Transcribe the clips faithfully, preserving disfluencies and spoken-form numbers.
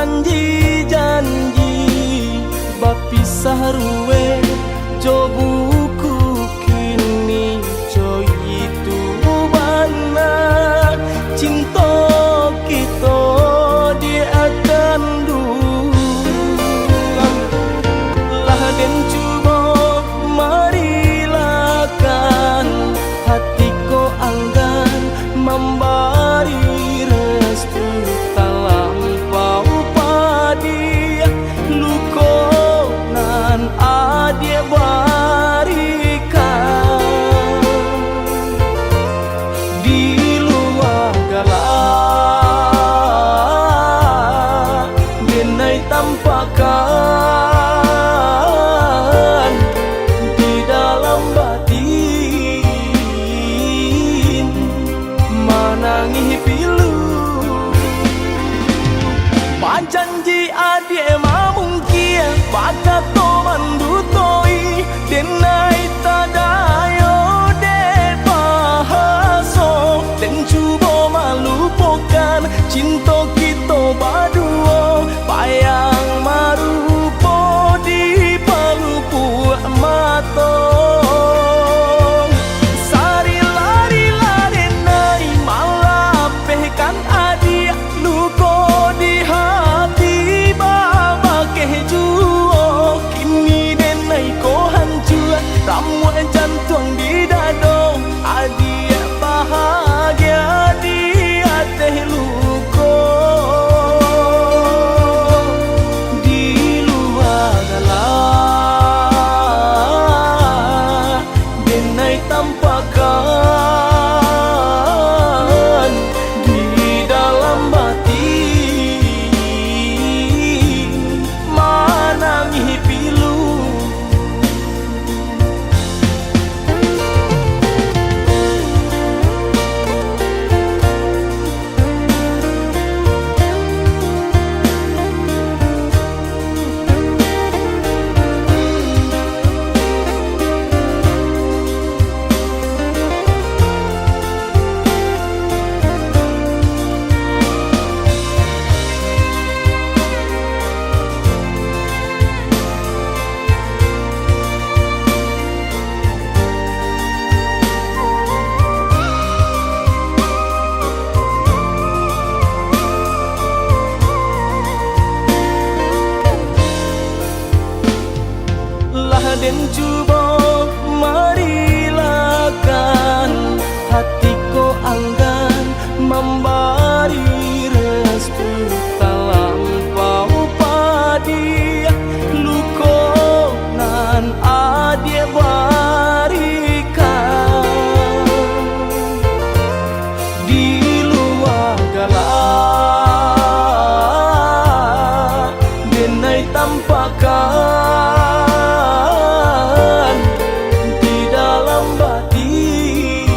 Janji-janji bapisah ruweh jo buku kini, co itu bana cinto kito di akan dulang. Lah den cubo marilakan, hati ko anggan mambari restu, talampau padiah luko nan adiak barikan. Di lua galak denai tampakkan, di dalam batin manangih pilu. Bajanji adiak mamungkia, bakato mandutoi, denai tadayo dek bahaso. Den cubo malupokan cinto kito baduo, bayang marupo di palupuak mato. Sarila-rila denai malapehkan adiak, luko di hati babakeh juo. Kini denai ko hancua, ramuak jantuang di dado, adiak bahagia di ateh luko. Di lua galak denai tampakkan, di dalam batin manangih pilu. Lah den cubo marilakan, hati ko anggan mambari restu, talampau padiah luko nan adiak barikan. Di lua galak denai tampakkan, di dalam batin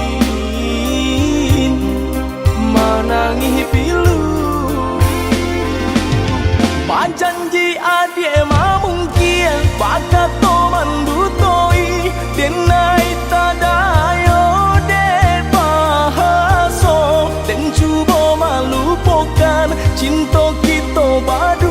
manangih pilu. Bajanji adiak mamungkia, bakato mandutoi, denai tadayo dek bahaso. Den cubo malupokan cinto kito baduo,